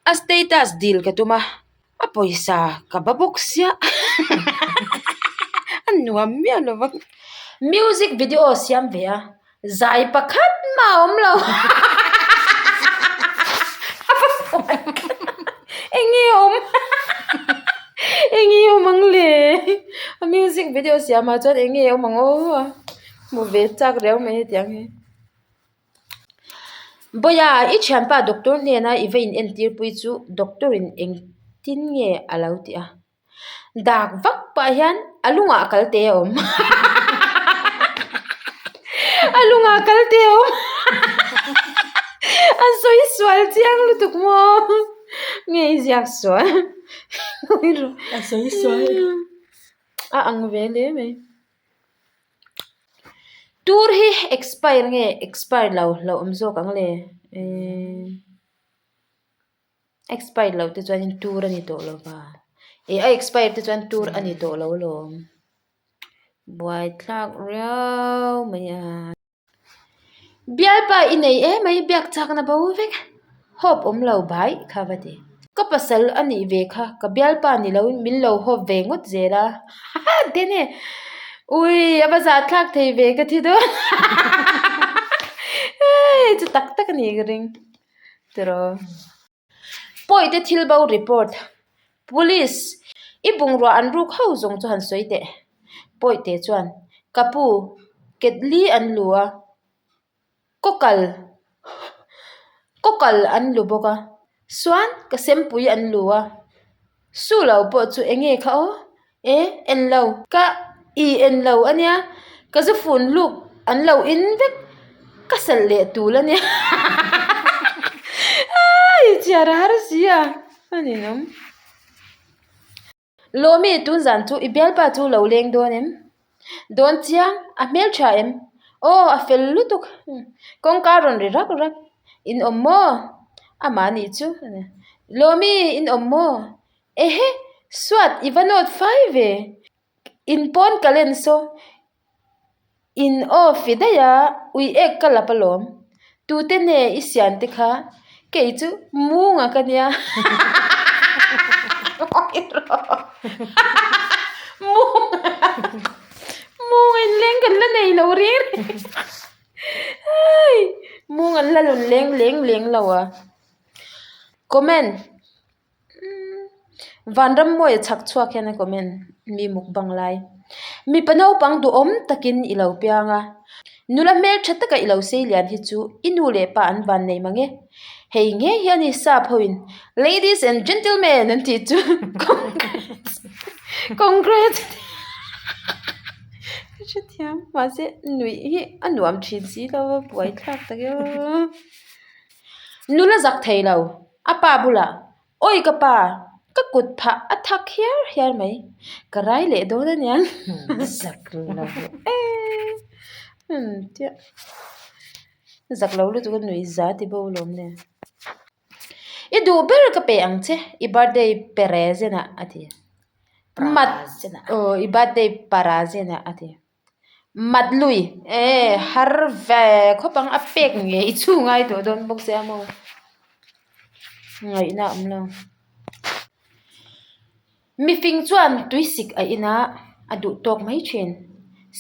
A status dil ka tum a, a pawisa ka ba bawk sia a nuam miah lo va. Music video siam ve a, zai pakhat mah a awm lo eng nge awm eng nge awm ang le a music video siam ah chuan eng nge awm ang aw hmu ve chak riau mai hetiang hi. Bawia i thianpa doctor hnena i va in entir pui chu doctor in engtin nge a lo ti a dak vak pah hian a lungah kal te a awm a lungah kal te a awm a sawi sual chiang lutuk maw nge i ziak sual a sawi sual a ang ve hle mai. Tur hi expire nge expire lo hlauh awm zawk ang le ehh expire loh te chuanin tur a ni tawh lo va ih a expire te chuan tur a ni tawh lo alawm buaithlak riau mai a. Bialpa i nei em mai biak chakna bo vek hawp awm lo bai kha va ti. Ka pasal a nih ve kha ka bialpa ni lo in min lo hawp ve ngawt zel a den e ui a va zah thlak thei ve ka thi dawn hei chu tak tak a nih ka ring tiraw. Pawi te thil bo report Police i bungrua an ruk ho zawng chu han sawi teh. Pawi te chuan ka pu ketli an lu a, kawkal kawkal an lu bawk a, chuan ka sempui an lu a. Su lo pawh chu eng nge kha aw? E, en lo. Ka i en lo a nia, ka zu fun luk an lo in vek, ka salh leh tul a nia. Ai, chhiar a har si a, a ninawm. Lawmi, tun zan chu i bialpa chu lo leng dawn em? Dawn chiang, a hmel tha em? Aw, a fel lutuk. Kawngka rawn ri rak rak. In awm maw? Amah nih chu. Lawmi, in awm maw? Ehe, Suat, i va nawt fai ve. In pawn ka len saw. In aw fi daih a, ui ek ka lap alawm. Tute nge i sian te kha? Kei chu Munga ka nia. Munga Munga in leng kan la nei lo reng reng. Munga an la rawn leng leng leng lo a. Comment. Vanrammuaia chhak chhuak hian a comment mi mukbang lai mipa naupang duhawm takin i lo piang a nula hmeltha taka i lo sei lian hi chu i nu leh pa an van nei mang e hei ngei hi a ni sap ho in ladies and gentlemen an tih chu congrats congrats ka hrethiam mahse nuih hi a nuam thin si lo a buaithlak tak e aw nula zak thei lo. A pa bulah, Awi ka pa, ka kut phah a thak hiar hiar mai, ka rai leh dawn a niang. Zak lo e, tiah zak lo lutuk a nuih za ti bo lawm le. I duh ber ka pe ang che, i birthday present ah a ti. Mat, aw i birthday present ah a ti. Mat lui e har ve khawp ang a pek ngei chu ngai tawh dawn bawk sia maw ngaihna a awm lo mifing chuan tui sik a in a a duh tawk mai thin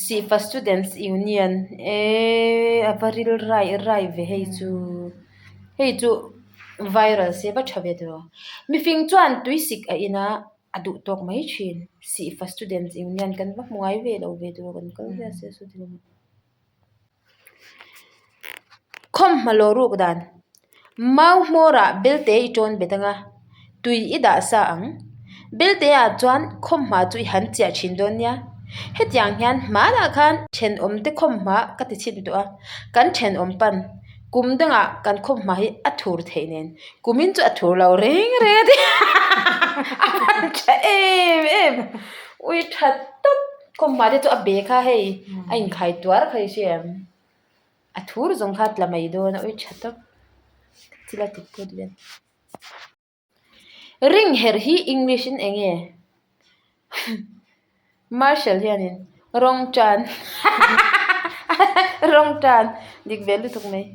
sihfa students union eee a va ril rai rai ve hei chu hei chu viral se va tha ve tawh mifing chuan tui sik a in a. a duh tawk mai thin. Sihfa students union kan va hmu ngai ve lo ve tur kan kal viau sia saw ti Khawmhma lawh ruk dan Mau hmawrah belte i tawn bet anga tui i dah sa ang. Belte ah chuan khawmhma chu i han chiah thin dawn nia. Hetiang hian hmanah khan thenawm te khawmhma ka ti chhin tawh a, kan thenawm pan Kum dangah kan khawmhma hi a thur theih nen kumin chu a thur lo reng reng a ti a han tha em em ui tha tawp khawmhma te chu a be kha hei a inkhai tuar kha i hria em a thur zawng kha a tla mai dawn a ui tha tawp thil a ti phut vel. Ring herh hi English in eng nge? Marshal hianin rawng tan rawng tan dik ve lutuk mai.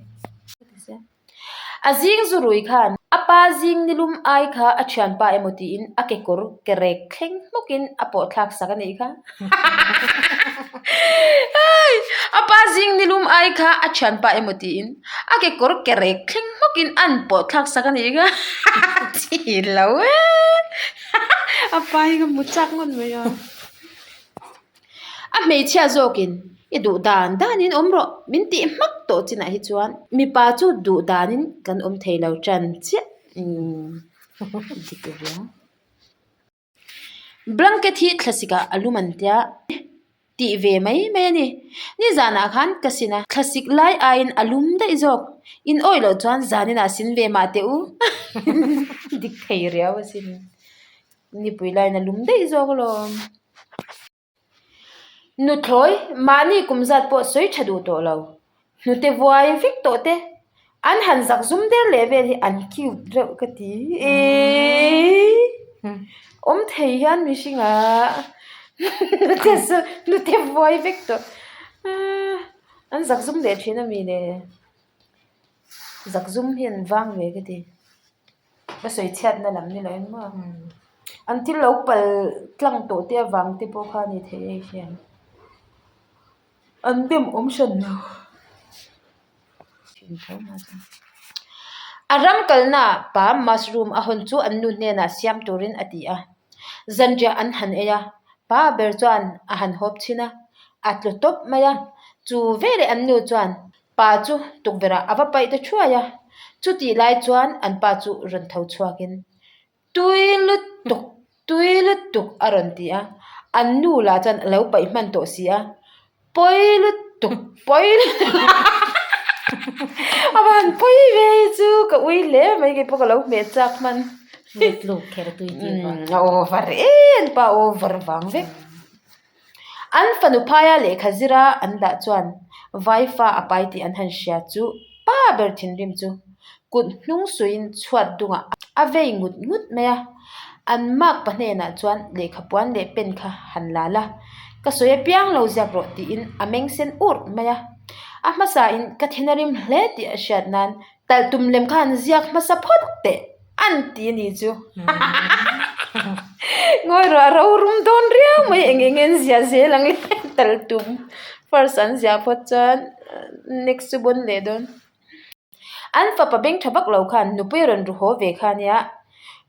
A zing zu rui khan. A pa zing nilum ai kha a thianpa emaw tiin a kekawr ke rek thleng hmawkin a pawh thlak sak a nih kha. A pa zing nilum ai kha a thianpa emaw tiin a kekawr ke rek thleng hmawkin an pawh thlak sak a nih kha. Chi lo e. A pa hi ka hmu chak ngawt mai a. A hmeichhia zawkin i duh dan danin awm rawh min tih hmak tawh chinah hi chuan mipa chu duh danin kan awm thei lo tan chiah umm dik riau. Blanket hi thlasik ah a lum an tia tih ve mai mai a ni. Nizanah khan ka sin a thlasik lai aiin a lum daih zawk in awih loh chuan zaninah sin ve mah teh u dik thei riau asin. Nipui laiin a lum daih zawk alawm. Nuthlawi, mahni kum zat pawh sawi tha duh tawh lo. Hnute vuai vek tawh te. An han zak zum der leh vel hi an cute reuh ka ti. Eeii awm thei hian mihring ah hnute chu hnute vuai vek tawh. An zak zum leh thin a mi le. Zak zum hi an vang ve ka ti. Ka sawi chhiatna lam ni lo in maw an thil lo pal tlang tawh te avang te pawh kha a ni thei hei hian an dem awm hran lo. A ram kalna ah pa mushroom a hawn chu an nu hnenah siam turin a ti a, zanriah an han ei a, pa ber chuan a han hawp chhin a, a tlu tawp mai a, chu veleh an nu chuan Pa chu tukverh ah a va paih ta thuai a, chutih lai chuan an pa chu rawn tho chhuakin Tui lutuk, tui lutuk a rawn ti a, an nu lah chuan a lo paih hman tawh si a, Pawi lutuk, pawi lutuk a va han pawi ve hi chu ka ui hle mai keipawh ka lo hmeh chak hman. Lutluk kher tui tih vang. A over em pa over vang vek. An fanu phaia lehkha zira an dah chuan Vaifa a pai tih an han hria chu pa ber thinrim chu kut hnung suiin chhuat dungah a vei ngut ngut mai a. An makpa hnenah chuan lehkha puan leh pen kha han la la, ka sawi apiang lo ziak rawh tiin a meng sen ur mai a. A hmasain ka thin a rim hle tih a hriat nan talh tum lem kha han ziak hmasa phawt teh. An ti a ni chu. Ngawi rawh a rorum dawn riau mai eng eng en ziah zel ang le tal tum first an ziah phawt chuan next chu bawn leh dawn. An fapa beng tha vak lo khan nupui a rawn ru haw ve kha nia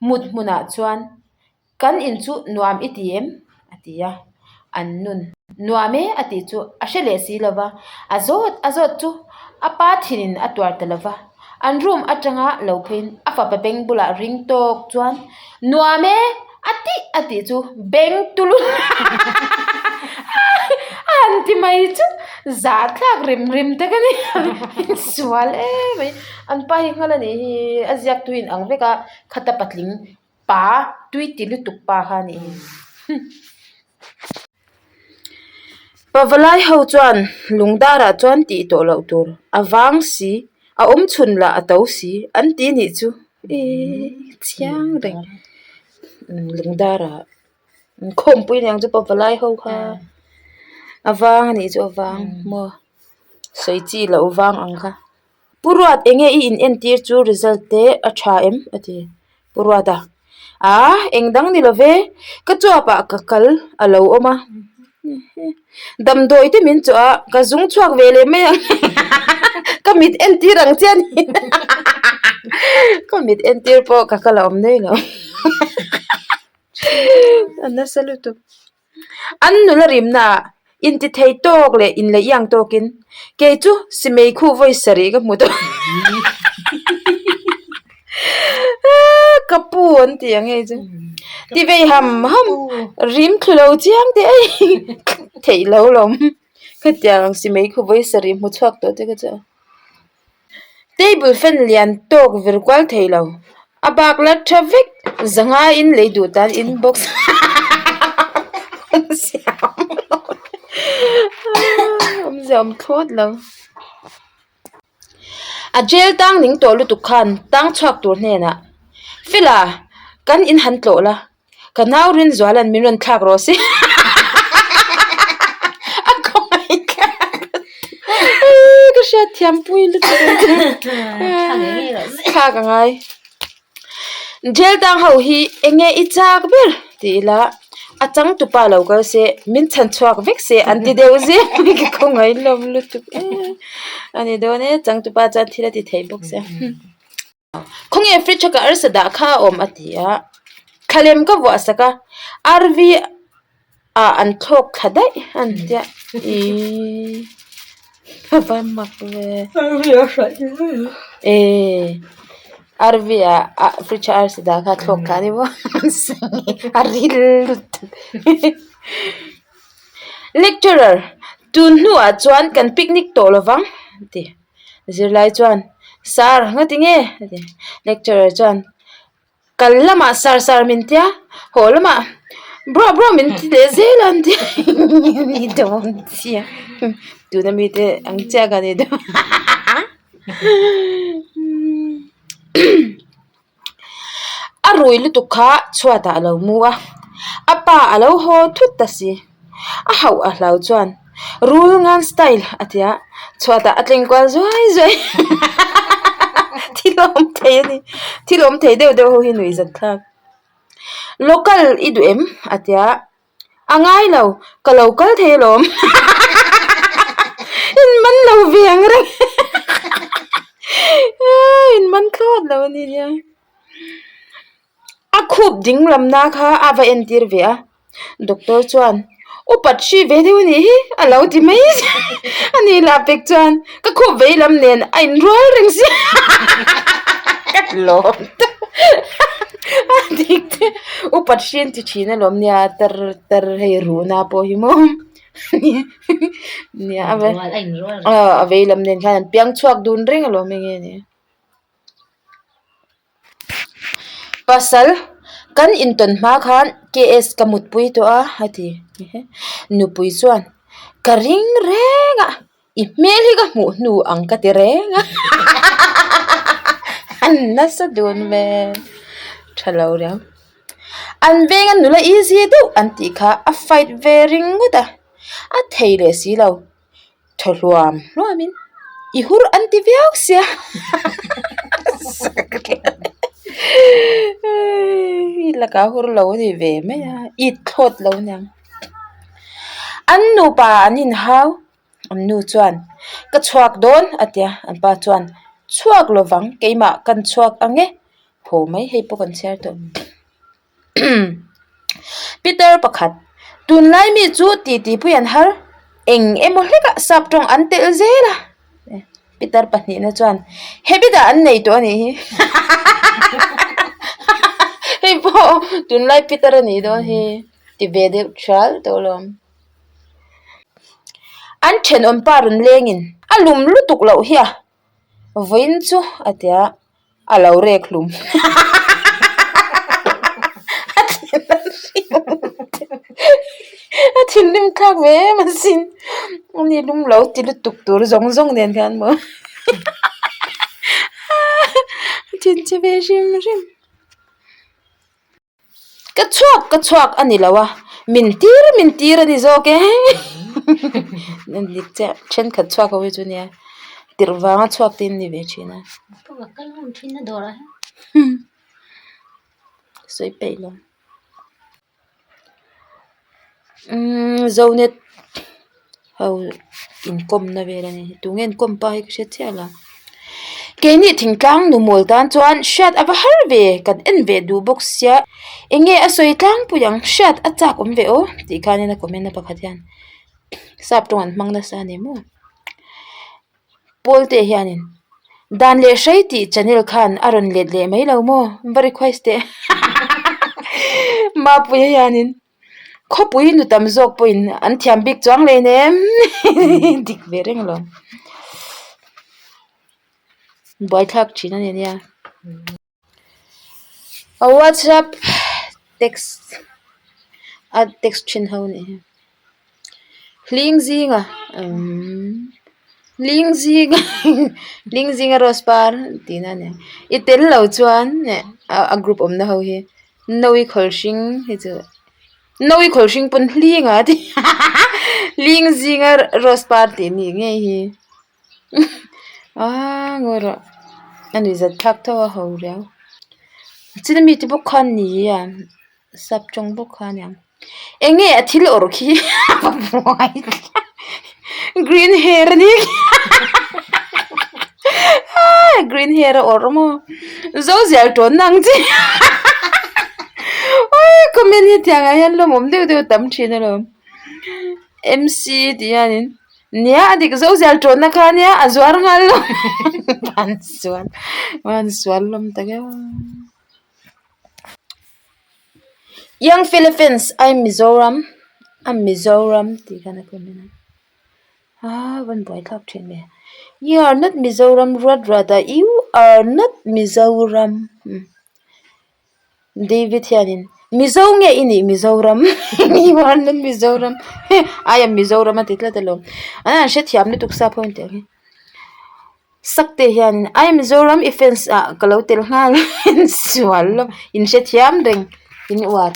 mut hmunah chuan Kan in chu nuam i ti em? a ti a, an nun nuam e a tih chu a hre leh si lo va, a zawt a zawt chu a pa thinin a tuar ta lo va, an room atanga lo pheiin a fapa beng bulah ring tawk chuan nuam e a tih a tih chu beng tulu a han ti mai chu zahthlak rim rim tak a ni sual em mai an pa hi nghal a nih hi a ziaktu in ang vek a khata patling Pa tui ti lutuk pa kha a nih hi. Pavalai ho chuan lungdarah chuan tih tawh loh tur a vang si, a awm chhun lah a to si an ti nih chu eee chiang reng lungdarah khawmpui aniang chu pavalai ho kha a vang a nih chu a vang maw sawi chi loh vang ang kha. Pu Ruat enge i in entir chu result te a tha em? a ti. Pu Ruata, Aa, eng dang ni lo ve, ka chuap ah ka kal a lo awm a, damdawi te min chawh a, ka zung chhuak ve leh mai ang ka mit entir ang che a ni ka mit entir pawh ka kal a awm daih lo a nasa lutuk. An nula rimna ah intithei tawk leh inlei iang tawkin kei chu simei khu vawi sarih ka hmu tawh ka pu an ti ang hei chu ti vei ham ham rim thlu lo chiang teh ei theih lo lawm hetiang ang simei khu vawi sarih hmu chhuak tawh te kha chu. Table fan lian tawk vir kual thei lo a bak la tha vek zanga in lei duh tan inbox awmzia awm thlawt lo a jail tang ning tawh lutuk khan tang chhuak tur hnenah fela kan in han tlawh la. Ka nau Rinzuala'n min rawn thlak rawh se a khawngaih thlak ka hriat thiam pui lutuk thlak a ngai. Jail tang ho hi enge i chak ber ti ila a changtupa lo kal se min chhan chhuak vek se an ti deuh zel mai ka khawngaih hlawm lutuk e a ni dawn e changtupa chuan thil a ti thei bawk sia. Khawnge fridge a ka arsa dah kha a awm a ti a thlalem ka vuah sak a RV ah an thlawk thla daih a ni tia ihh a va mak ve eh RV ah ah fridge a arsa dah kha a thlawk thla a ni maw a ril lutuk lecturer tun hnuah chuan kan picnic tawh lovang a ti. Zirlai chuan, Sir, ngati nge? a ti. Lecturer chuan, Kal lamah sir sir min tia, haw lamah bro bro min ti leh zel a an ti ni dawn chiah. Tuna mite ang chiah ka ni dawn. A rui lutuk kha chhuatah a lo mu a, a pa a lo haw thut ta si. A hauh a hlau chuan rul ngan style a ti a, chhuatah a tleng kual zuai zuai thil awm thei a ni. Thil awm thei deuh deuh ho hi nuih zat thlak. Local i duh em? a ti a. A ngai lo, ka lo kal thei alawm. In man lo ve ang reng. In man thlawt lo a ni nia. A khup ding lamna kha a va entir ve a. Doctor chuan, Upat hri ve deuh a nih hi a lo ti mai a ni lah pek chuan ka khup vei lam nen a inrual reng sia. Ka lawm ta. A dik te upat hri an ti thin alawm nia tar tar hei ruhna pawh hi maw nia a a vei lam nen khan an piang chhuak dun reng alawm eng nge ni. Pasal kan intawn hma khan KS ka mutpui tawh a a ti nupui chuan ka ring reng a. I hmel hi ka hmuh hnu ang ka ti reng a an nasa dun ve tha lo riau an venga nula easy deuh an tih kha a fight ve ringawt a a thei leh si lo thaw hluam hluam in i hur an ti viau sia i lakah hur lo a ni ve mai a it thlawt lo a niang an nupa an inhau. An nu chuan, Ka chhuak dawn a ti a, an pa chuan, Chhuak lovang, keimah kan chhuak ang e, haw mai hei pawh kan chhiar tawh. Peter pakhat, Tunlai mi chu titi pui an har, eng emaw hlekah sap tawng an telh zel a. Peter pahnihna chuan, Habit ah an nei tawh a nih hi. Hei pawh tunlai Peter a nih dawn hi, ti ve deuh thial tawh alawm. An thenawm pa rawn lengin a lum lutuk loh hi a vawiin chu a ti a, a lo rek hlum a thinrim thlak ve em asin ani lum lo ti lutuk tur zawng zawng nen hian maw a thinchhe ve hrim hrim. Ka chhuak ka chhuak a ni lo a, min tir min tir a ni zawk e dik chiah thenkhat chhuak ho hi chu nia tirh vanga chhuak te an ni ve thin a sawi peih lo umm zonet ho inkawmna vel a ni tunge inkawm pa hi ka hre chiah lo keini thingtlang nu mawl tan chuan hriat a va har ve kan en ve duh bawk sia enge a sawi tlangpui ang hriat a chak awm ve aw tih khanin a comment a pakhat hian sap tawng an hmang nasa a ni maw. Pawlte hianin Dan leh Hrei tih channel khan a rawn let leh mai lo maw? Va request teh. Mapuia hianin Khawpui nu tam zawk pawhin an thiam bik chuang leh nem dik ve reng alawm. Buaithlak thin a ni nia. A WhatsApp text a text thin ho nih hi hling zinga umm hling zinga hling zinga rose par tihna a ni i tel lo chuan a group awmna ho hi nawi khawlh hring hei chu nawi khawlh hring pawn hlinga a ti hling zinga rose par tih nih ngei hi. Aaa ngawi rawh a nuih zat thlak tho a ho riau. China mite bawk kha an ni a sap tawng bawk kha a niang eng nge a thil awrh khi a buai green hair a ni green hair a awrh maw zo zial tawn na ang chi awii comment hi tiang ah hian lawmawm deuh deuh a tam thin alawm M_C tih hianin nia a dik zo zial tawn na kha ania a zuar nghal lo an sual an sual hlawm tak e. Young Philippines ai Mizoram a Mizoram tih khan a comment a aa van buai thlak thin ve you are not Mizoram ruat ruat a you are not Mizoram David hianin Mizo nge i nih Mizoram you are not Mizoram I am Mizoram a ti tlat alawm an han hrethiam lutuk sap ho in tih ang hi. Sakte hianin I Mizoram i fans ah ka lo tel nghal sual lo in hrethiam reng in uar.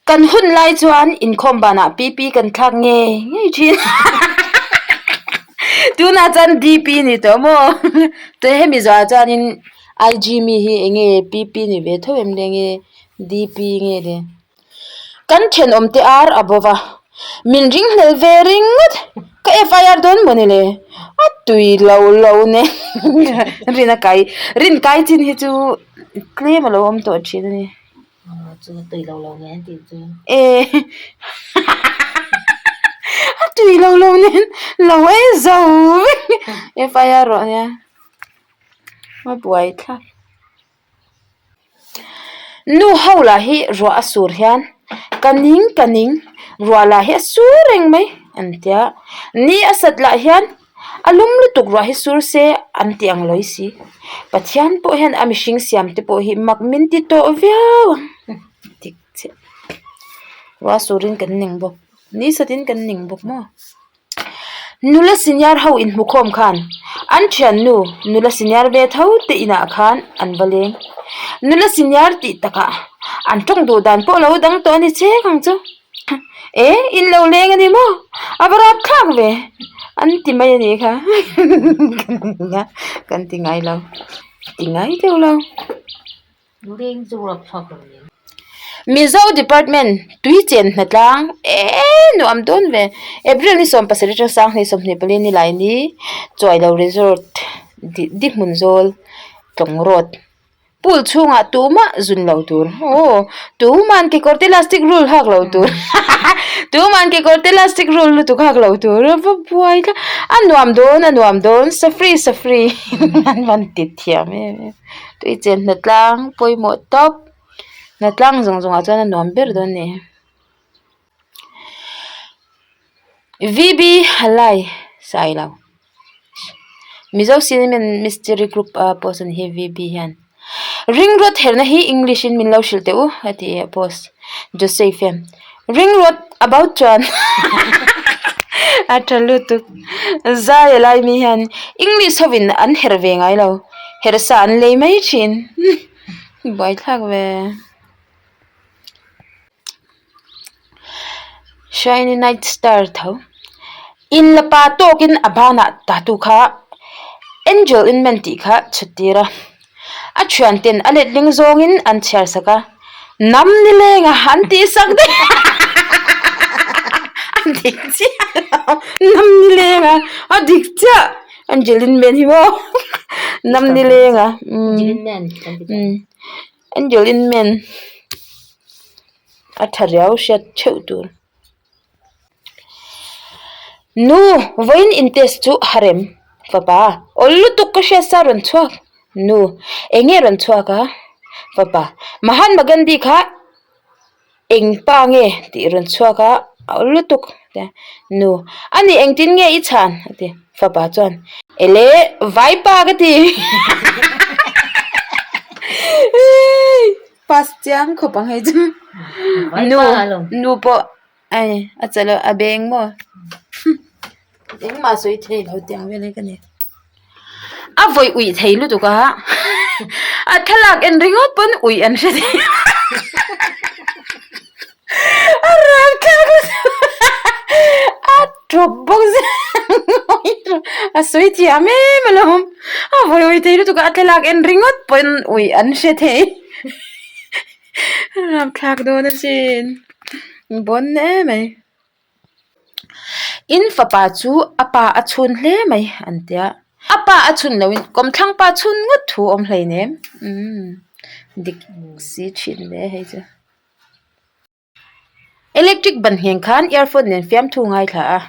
Kan hun lai chuan inkhawm banah PP kan thlak ngei ngei thin tunah chuan DP ni tawh maw chuan hemi zawhah chuanin IG mi hi eng nge PP ni ve tho em le nge DP nge le. Kan thenawm te ar a bo va, min ringhlel ve ringawt, ka FIR dawn maw ni le? A tui lo lo nen rin a kai, rin kai chin hi chu tlem a lo awm tawh thin a ni. Chu tui lo lo nen tih chu. E a tui lo lo nen lo ei zo vek FIR rawh nia, a buai thlak. Nu ho lah hi ruah a sur hian ka ning ka ning ruah lah hi a sur reng mai an tia ni a sat lah hian a lum lutuk ruah hi sur se an ti ang lawi si Pathian pawh hian a mihring siam te pawh hi mak min ti tawh viau ang dik chiah ruah a surin kan ning bawk ni satin kan ning bawk maw. Nula senior ho inhmukhawm khan an thiannu nula senior ve tho te inah khan an va leng. Nula senior tih takah an tawng duh dan pawh lo dang tawh a ni cheng ang chu. E in lo leng a ni maw? A va rap thlak ve an ti mai a nih kha kan ti ngai lo ti ngai deuh lo. Mizo Department tui chen hnatlang eee nuam dawn ve April ni 17 atang sanghnih 24 ni lai ni Chuailo Resort di hmun zawl tlawng road pool chhungah tumah zun lo tur aw tuman kekawr te elastic rul hak lo tur tuman kekawr te elastic rul lutuk hak lo tur a va buai thlak a nuam dawn a nuam dawn safri safri an van ti thiam em em. Tui chen hnatlang pawimawh tawp hnatlang zawng zawng ah chuan a nuam ber dawn a ni. V B Halai Sailo Mizo Cinema Mystery Group a post a ni hi V B hian ring rawt herna hi English in min lo hrilh teh u a ti a post Joseph hian ring rawt about chuan a tha lutuk zai a lai mi hian English ho in an herh ve ngai lo herh sa an lei mai thin buaithlak ve shiny night star tho in la pa tawkin a banah tattoo kha angel in man tih kha chhut tir a. A thian ten a letling zawngin an chhiar sak a, Nam nileng a han tih sak daih a dik chiah lo, Nam nileng a a dik chiah Angeline Man hi maw Nam nileng a Angeline Man a tha riau hriat theuh tur. Nu, vawiin in test chu harem, fapa, awl lutuk ka hriat sa rawn chhuak. Nu, eng nge rawn chhuak a? Fapa, Mahatma Gandhi kha eng pa nge tih rawn chhuak a, awl lutuk. Nu, a ni engtin nge i chhan? a ti. Fapa chuan, Ele, vaipa ka ti. Pass chiang khawp ang hei chu. Nu nu pawh ai a chal a beng maw engmah sawi thei lo tiang vel hi ka ni. A vawi uih thei lutuk a a thlalak en ringawt pawn uih an hre thei a rapthlak lutuk a tawp bawk sia. a sawi thiam em alawm a vawi ui thei lutuk a a thlalak en ringawt pawhin ui an hre thei rapthlak dawn asin bawn emai. In fapa chu a pa a chhun hle mai an tia a pa a chhun lohin kawmthlang pa chhun ngawt thu a awm hleinem umm dik si thin hle hei chu. Electric ban ngheng khan earphone nen fiamthu ngaithla a,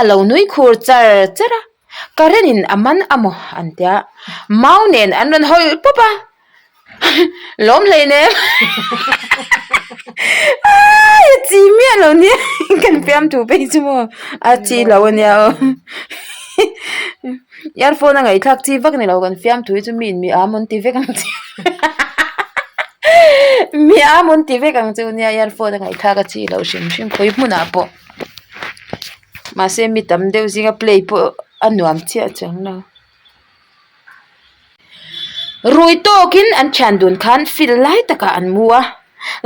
a lo nui khur char char a, current in a man a maw an tia, mau nen an rawn hawlh pawp a, lawm hleinem ai a chi miah lo nia kan fiamthu phei chu maw a chi lo a nia aw earphone a ngaihthlak chi vak ni lo kan fiamthu hi chu mi in mi a mawn ti vek ang che. Mi a mawn ti vek ang chu nia earphone a ngaihthlak a chi loh hrim hrim khawi hmunah pawh mahse mi tam deuh zinga play pawh a nuam chiah chuang lo. Rui tawkin an thian dun khan field lai takah an mu a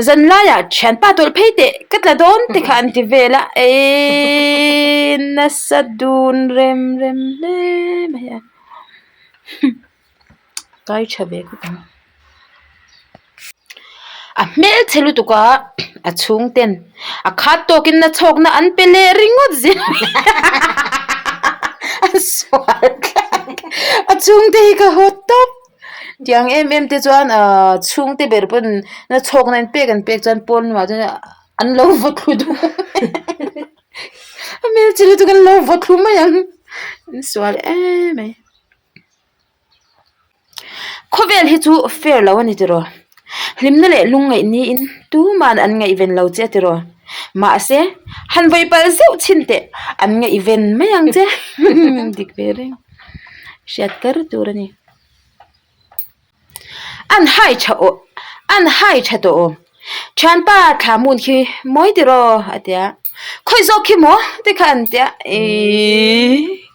zan laiah thianpa tawlh phei teh ka tla dawn te kha an ti vel a eeii nasa dun rem rem hle mai a. Kai tha ve khawp ang. A hmelchhe lutuk a a chhung ten a khat tawkin na chhawkna an pe leh ringawt zel a sual thlak a chhungte hi ka haw tawp tiang em em te chuan ahh chhungte ber pawn na chhawkna an pek an pek chuan pawn lamah chuan an lo va thlu duh a hmelchhe lutuk an lo va thlu mai ang an sual em mai. Khawvel hi chu fair lo a ni tiraw? Hlimna leh lungngaih niin tuman an ngaihven lo che a tiraw? Mahse, han vawi palh zeuh chhin teh an ngaihven mai ang che. Dik ve reng. Hriat kar tur a ni. An hai tha aw, an hai tha tawh aw. Thianpa thla hmun khi mawi tiraw a ti a, khawi zawk khi maw te kha an ti a, eii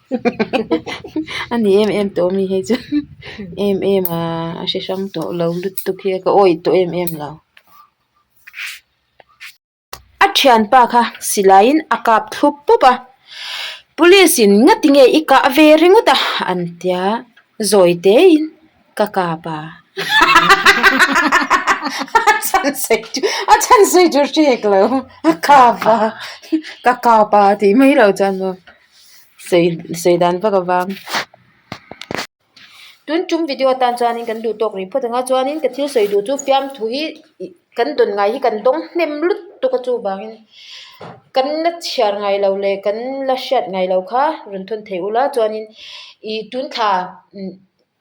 a ni em em tawh ami hei chu em em a a hre hrang tawh lo lutuk hi ka awih tawh em em lo. A thianpa kha silaiin a kap thlup pawp a, police in ngati nge i kah ve ringawt a an tia zawi tein ka kap a a chhan sawi chu a chhan sawi chu hrek lo a kap a ka kap a tih mai loh chuan maw sawi sawi dan vak avang. Tun tum video atan chuanin kan duh tawk rih phawt ang a chuanin ka thil sawi duh chu fiamthu hi ih kan dawn ngai hi kan dawng hnem lutuk a chuvangin kan la chhiar ngai lo leh kan la hriat ngai lo kha rawn thawn thei ula chuanin ih tun thla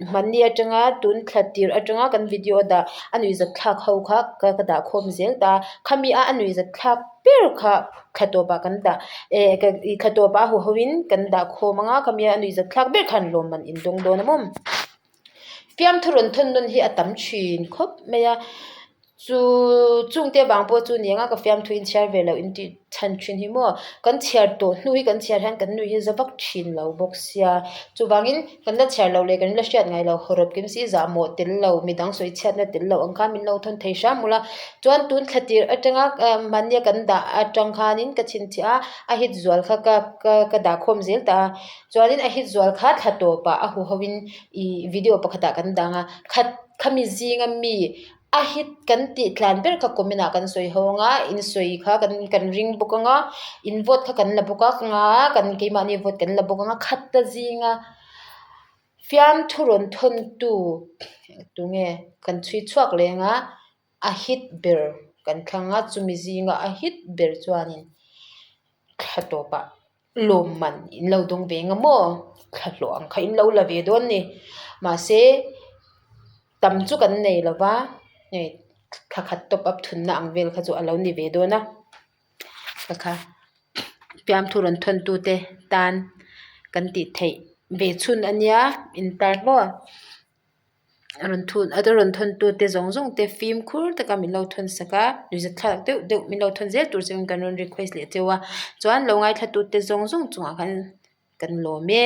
hmanni atanga tun thla tirh atanga kan video a dah a nuihzat thlak ho kha ka dah khawm zel ta a khami a a nuihzat thlak ber kha thla tawpah kan dah eh thla tawpah a huho in kan dah khawm ang a khami a nuihzat thlak ber khan lawmman in dawng dawn a maw fiamthu rawn thawn nawn hi a tam thin khawp mai a chu chungte vang pawh chu ni ang a ka fiamthu in chhiar ve loh in tih chhan thin hi maw kan chhiar tawh hnu hi kan chhiar hian kan nui hi za vak thin lo bawk sia chuvangin kan la chhiar loh leh kan la hriat ngai loh hawrawp kim si zahmawh tel lo midang sawi chhiatna tel loh ang khan min lo thawn thei hram ula chuan tun thla tirh atanga mahnia kan dah atang khanin ka chhinchhiah a a hit zual kha ka ka ka dah khawm zel ta a chuanin a hit zual kha thla tawpah a huho in ih video pakhatah kan dang a khat khami zinga mi a hit kan tih tlan ber kha comment ah kan sawi ho anga in sawi kha kan kan ring bawk anga in vote kha kan la bawk anga kan keimahni vote kan la bawk anga khat a zinga fiamthu rawn thawn tu tunge kan chhui chhuak leh anga a hit ber kan thlang a chumi zinga a hit ber chuanin thla tawpah. Lawmman in lo dawng ve nga maw thla hlawh ang kha in lo la ve dawn ni mahse tam chu kan nei lo va hei thla khat top up thunna ang vel kha chu a lo ni ve dawn a kha kha fiamthu rawn thawn tu te tan kan tih theih ve chhun a nia in tan maw. A rawn thun a rawn thawn tu te zawng zawng te fimkhur taka min lo thawn sak a nuihzat thlak deuh deuh min lo thawn zel tur chuan kan rawn request leh cheu a chuan lo ngaithla tu te zawng zawng chungah khan kan lawm e.